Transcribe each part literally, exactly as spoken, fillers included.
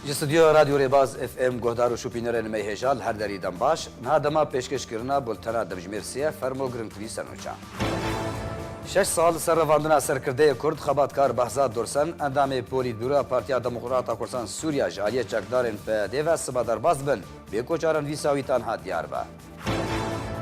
Ji stûdyoya Radyo Rêbaz F M guhdar û şopînerên me hêja li her derî dem baş. Niha dema pêşkêşkirina bultena demjimêr sê ye, fermo girîngtirî sernûçan. Şeş sal li ser revandina serkirdeyê Kurd, xebatkar Behzad Dorsen, endamê Polîtbûroya Partiya Demokrata Kurdistan Sûriya ji aliyê çekdarên P Y D ve siba derbas bin, bê ku çarenivîsa wî tanha diyar be.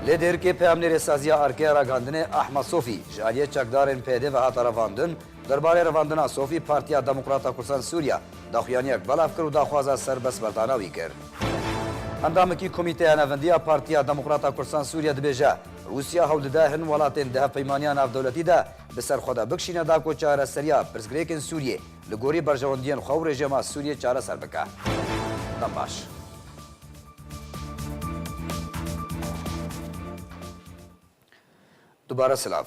Lê Dêrikê peyamnêrê saziya Arkeya Ragihandinê Ahmed Sofî ji aliyê çekdarên P Y D ve hate revandin, derbarê revandina Sofî Partiya Demokrata Kurdistan Sûriya daxuyaniyek belav kir û daxwaza serbestberdana wî kir. Endamekî Komîteya Navendî ya Partiya Demokrata Kurdistan Sûriye dibêje, Rûsya hewl dide hin welatên di hevpeymaniya navdewletî de bi ser xwe de bikişîne da ku çareseriya pirsgirêkên Sûriyê li gorî berjewendiyên xwe û rejîma Sûriyê çareser bike. Dem baş. Dubare silav.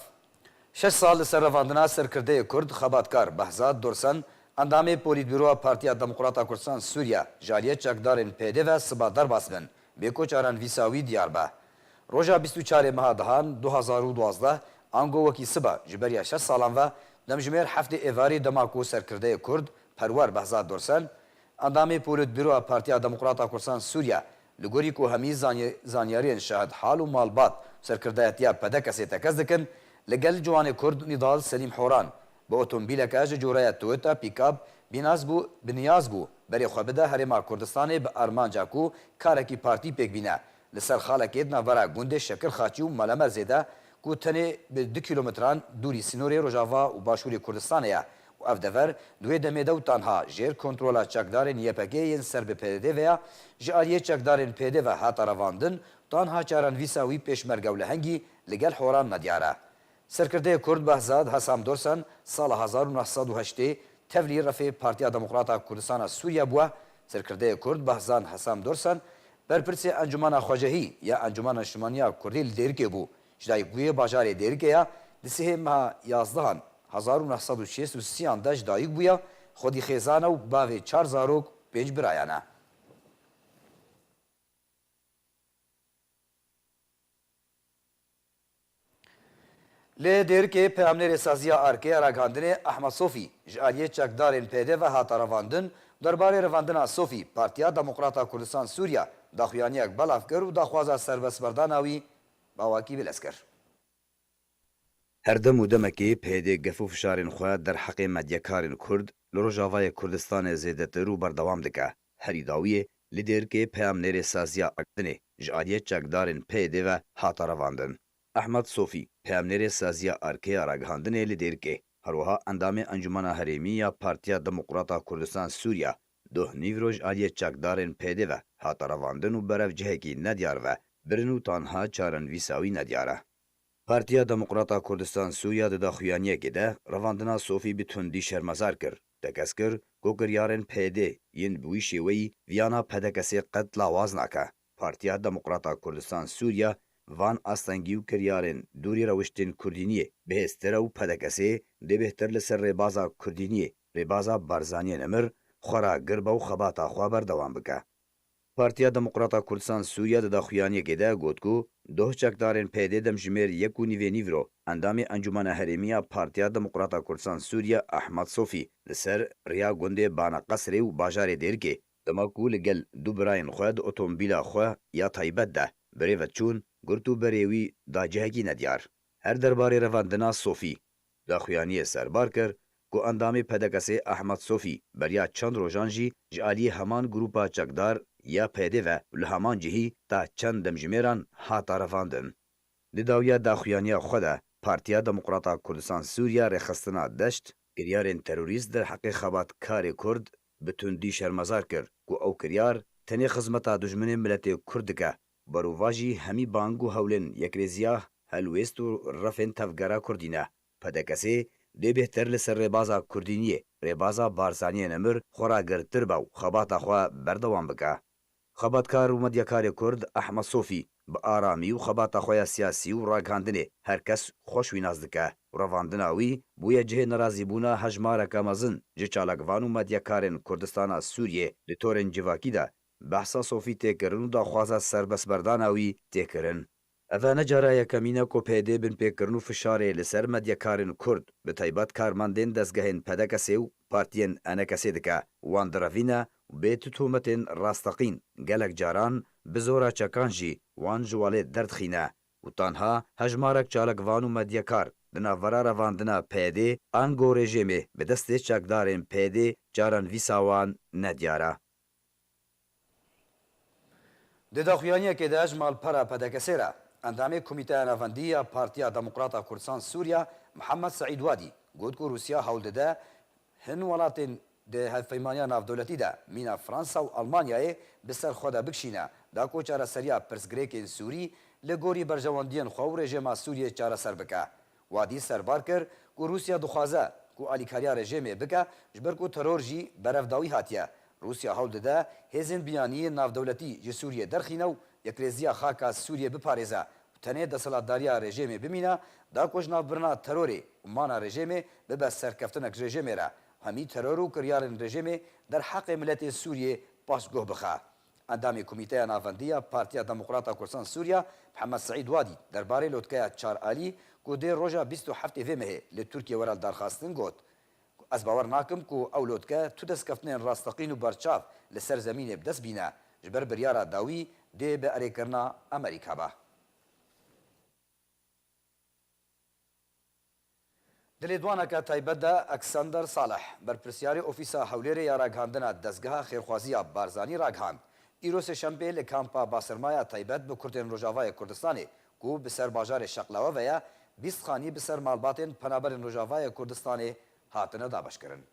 Şeş sal li ser revandina serkirdeyê Kurd, xebatkar Behzad Dorsen, endamê Polîtbûroya Partiya Demokrata Kurdistan Sûriye, ji aliyê çekdarên P Y D ve siba derbas bin, bê ku çarenivîsa wî diyar be. Roja bîst û çarê meha dehan du hazar û duwazdeh, ango wekî siba ji beriya şeş salan ve, demjimêr heftê êvarî dema ku serkirdeyê Kurd, Perwer Behzad Dorsen, endamê Polîtbûroya Partiya Demokrata Kurdistan Sûriye, li gorî ku hemî zanye-, zanyariyên şahid hal û malbat serkirdayetiya P D K S'ê tekez dikin, li gel ciwanê Kurd Nîdal Selîm Horan bi otomobîleke ji coreya Toyota Pickup bînaz bû, bi niyaz bû berê xwe bide Herêma Kurdistanê bi armanca ku karekî partî pêk bîne. Li ser xalekê di navbera gundê Şekirxaçî û Melemerzê de ku tenê bi du kîlometran dûrî sînorê Rojava û Başûrê Kurdistanê ye û ev dever di wê demê de û tanha jêr kontrola çekdarên Y P G yên ser bi P Y D ve ya, ji aliyê çekdarên P Y D ve hate revandin, tanha çarenivîsa wî pêşmerge û lehengî li gel Horan nediyar e. Serkirdeyê Kurd Behzad Hesam Dorsen sala hezar û neh sed û heştê tevlî refê Partiya Demokrata Kurdistana Sûriye bûye. Serkirdeyê Kurd Behzad Hesam Dorsen berpirsê Encûmena Xwecehî ya Encûmena Niştimaniya Kurdî li Dêrikê bû. Ji dayikbûyê bajarê Dêrikê ya, di sihê meha yazdehan hezar û neh sed û şêst û sêyan de ji dayik bûye, xwedî xêzan e û bavê çar zarok, pênc birayan e. Lê Dêrikê peyamnêrê saziya Arkeya Ragihandinê Ahmed Sofî ji aliyê çekdarên P Y D ve hate revandin û derbarê revandina Sofî Partiya Demokrata Kurdistan Sûriye daxuyaniyek belav kir û daxwaza serbestberdana wî bi awakî bilez kir. Her dem û demekê P Y D gef û fişarên xwe derheqê medyakarên Kurd li Rojavayê Kurdistanê zêdetir û berdewam dike. Herî dawiyê li Dêrikê peyamnêrê saziya Akdinê ji aliyê çekdarên P Y D ve hate revandin. Ehmed Sofî, peyamnêrê saziya Arkeya Ragihandinê li Dêrikê, herwiha endamê Encûmena Herêmî ya Partiya Demokrata Kurdistan Sûriya, doh nîvro ji aliyê çekdarên P Y D ve hate revandin û berev cihekî nediyar ve birin û tanha çarenivîsa wî nediyar e. Partiya Demokrata Kurdistan Sûriya di daxuyaniyekê de revandina Sofî bi tundî şermezar kir. Tekez kir ku kiryarên P Y D yên bi wî şêweyî viyana P D K S'ê qet lawaz nake. Partiya Demokrata Kurdistan Sûriya van astengî û kiryarên dûrî rewiştên kurdîniyê bihêztir e û P D K S'ê dê bêhtir li ser rêbaza kurdîniyê, rêbaza Barzaniyê Nemir, xwe ragir be û xebata xwe berdewam bike. Partiya Demokrata Kurdistan Sûriya di daxuyaniyekê de got ku doh çekdarên P Y D demjimêr yek û nîvê nîvro endamê Encûmena Herêmî ya Partiya Demokrata Kurdistan Sûriya Ehmed Sofî li ser riya gundê Bana Qesrê û bajarê Dêrikê, dema ku li gel du birayên xwe di otomobîla xwe ya taybet de bi rê ve çûn, girt û berê wî da cihekî nediyar. Her derbarê revandina Sofî, daxuyaniyê serbar kir ku endamê P D K S'ê Ehmed Sofî beriya çend rojan jî ji aliyê heman grûpa çekdar ya P Y D ve û li heman cihî ta çend demjimêran hate revandin. Di dawiya daxuyaniya xwe de Partiya Demokrata Kurdistan Sûriya Rêxistina Deşt kiryarên terorîst derheqê xebatkarê Kurd bi tundî şermezar kir ku ew kiryar tenê xizmeta dijminê miletê Kurd dike. Berovajî hemî bang û hewlên yekrêziya helwêst û refên tevgera kurdî ne. P D K S'ê dê bêhtir li ser rêbaza kurdîniyê, rêbaza Barzaniyê Nemir xwe ragirtir be û xebata xwe berdewam bike. Xebatkar û medyakarê Kurd Ehmed Sofî bi aramî û xebata xwe ya siyasî û ragihandinê her kes xweş wî nas dike û revandina wî bûye cihê nerazîbûna hejmareke mezin ji çalakvan û medyakarên Kurdistana Sûriyê. Di torên civakî de behsa Sofî tê kirin û daxwaza serbestberdana wî tê kirin. Eve ne cara yekemîn e ku P Y D binpêkirin û fişarê li ser medyakarên Kurd, bi taybet karmendên dezgehên P D K S'ê û partiyên ENKSê dike, wan direvîne û bê tu tometên rasteqîn gelek caran bi zora çekan jî wan ji walê derdixîne û tanha hejmarek çalakvan û medyakar di navbera revandina PYDê ango rejêmê bi destê çekdarên PYDê caran vîsa wan nediyar e. Di daxuyaniyekê de ji malpera PDKSê re, endamê Komîteya Navendî ya Partiya Demokrata Kurdistan Sûriya Mihemed Seîd Wadî got ku Rûsya hewl dide hin welatên di hevpeymaniya navdewletî de mîna Fransa û Almanyayê bi ser xwe de bikişîne, da ku çareseriya pirsgirêkên Sûrî li gorî berjewendiyên xwe û rejêma Sûriyê çareser bike. Wadî serbar kir ku Rûsya dixwaze ku alîkariya rejêmê bike, ji ber ku teror jî berevdawî hatiye. Rûsya hewl dide hêzên biyanî yên navdewletî ji Sûriyê derxîne û yekrêziya xaka Sûriyê biparêze û tenê desthilatdariya rejêmê bimîne, da ku ji navbirina terorê û mana rejêmê bibe serkeftinek ji rejêmê re. Hemî teror û kiryarên rejêmê derheqê miletê Sûriyê paşguh bixe. Endamê Komîteya Navendî ya Partiya Demokrata Kurdistan Sûriya Mihemed Seîd Wadî derbarê lotkeya çar alî ku dê roja bîst û heftê vê mehê li Tirkiyê were darxistin got, Ez bawer nakim ku ew lotke tu destkeftinên rasteqîn û berçav li ser zemînê bi dest bîne, ji ber biryara dawî dê bi erêkirina Amerîka be. Di lêdwaneke taybet de Eksander Salih, berpirsyarê Ofîsa Hewlêrê ya Ragihandina Dezgeha Xêrxwaziya Barzanî ragihand, îro sêşembê li kampa Basirma ya taybet bi Kurdên Rojavayê Kurdistanê ku bi ser bajarê Şeqlawe ve ye, bîst xanî bi ser malbatên penaberên Rojavayê Kurdistanê hatine dabeşkirin.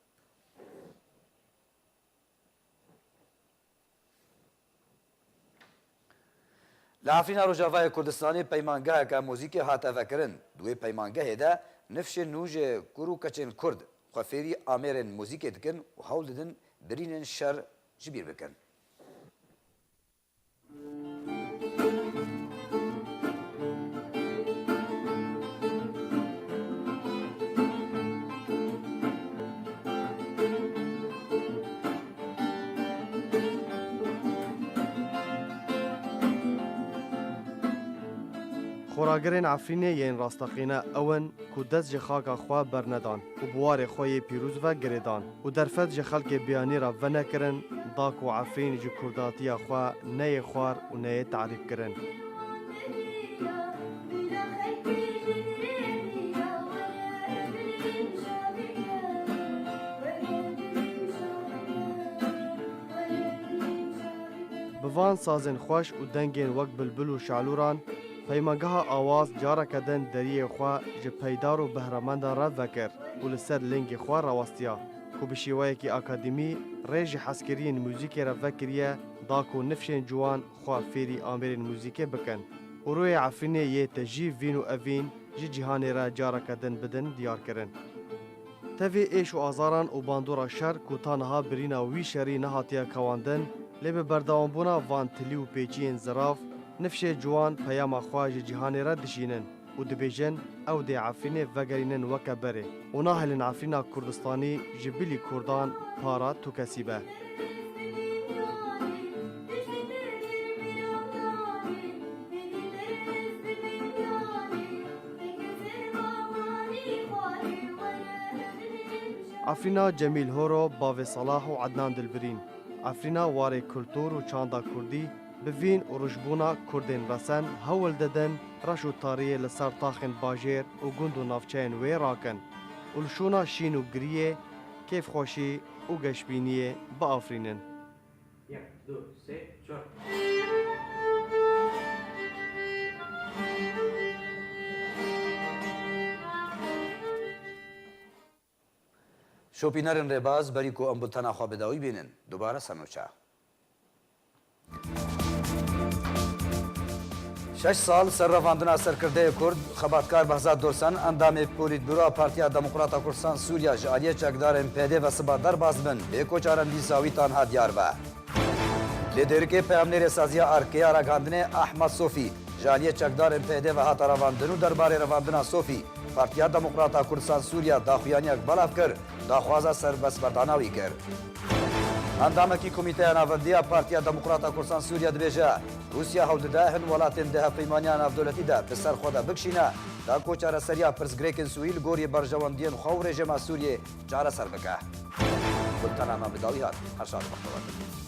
Li Efrîna Rojavayê Kurdistanê peymangeheke muzîkê hate vekirin. Di wê peymangehê de nifşên nû ji kur û keçên Kurd xwe fêrî amêrên muzîkê dikin û hewl didin birînên şer ji bîr bikin. Xoragirên Efrînê yên rasteqîne ew in ku dest ji xaka xwe bernedan û bi warê xwe yê pîroz ve girêdan û derfet ji xelkê biyanî re venekirin, da ku Efrîn ji kurdatiya xwe neyê xwar û neyê tarîfkirin. Bi van sazên xweş û dengên wek bilbil û şalûran, peymangeha Awaz careke din deriyê xwe ji peydar û behremendan re vekir û li ser lingê xwe rawestiya ku bi şêweyekî akademî rê ji hezkiriyên muzîkê re vekiriye, da ku nifşên ciwan xwe fêrî amêrên muzîkê bikin û rûyê Efrînê yê tejî vîn û evîn ji cîhanê re careke din bidin diyarkirin. Tevî êş û azaran û bandora şer ku ta niha birîna wî şerî nehatiye kewandin, lê bi berdewambûna van tilî û pêçiyên zirav, nifşê ciwan peyama xwe ji cîhanê re dişînin û dibêjin, ew dê Efrînê vegerînin weke berê û nahêlin Efrîna Kurdistanî ji bilî Kurdan para tukesî be. Efrîna Cemîl Horo, bavê Salah û Ednan Dilbirîn. Efrîna warê kultur û çanda kurdî, bi vîn û rojbûna kurdên resen hewl didin reş û tariyê li ser taxên bajêr û gund û navçeyên wê rakin û li şûna şîn û giriyê, kêfxweşî û geşbîniyê biafirînin. Yek, du, sê, çar. Şopînerên rêbaz, berî ku em bultena xwe bi dawî bînin, dubare ser nûçe. Şeş sal ser revandina serkirdeyê Kurd, xebatkar Behzad Dorsan, endamê Polîtbûroya Partiya Demokrata Kurdistan Sûriya ji aliyê çekdarên PYDê ve siba derbas bin, bê ku çarenivîsa wî tanha diyar be. Li Dêrikê peyamnêrê saziya Arkê ya ragihandinê Ehmed Sofî ji aliyê çekdarên PYDê ve hate revandin û derbarê revandina Sofî, Partiya Demokrata Kurdistan Sûriya daxuyaniyek belav kir, daxwaza serbestberdana wî kir. Endamekî Komîteya Navendî ya Partiya Demokrata Kurdistan Sûriya dibêje, Rûsya hewl dide hin welatên di hevpeymaniya navdewletî de bi ser xwe de bikişîne, da ku çareseriya pirsgirêkên Sûrî li gorî berjewendiyên xwe û rejêma Sûriyê çareser bike. Gultena me bi dawî hat. Her saet bextewer.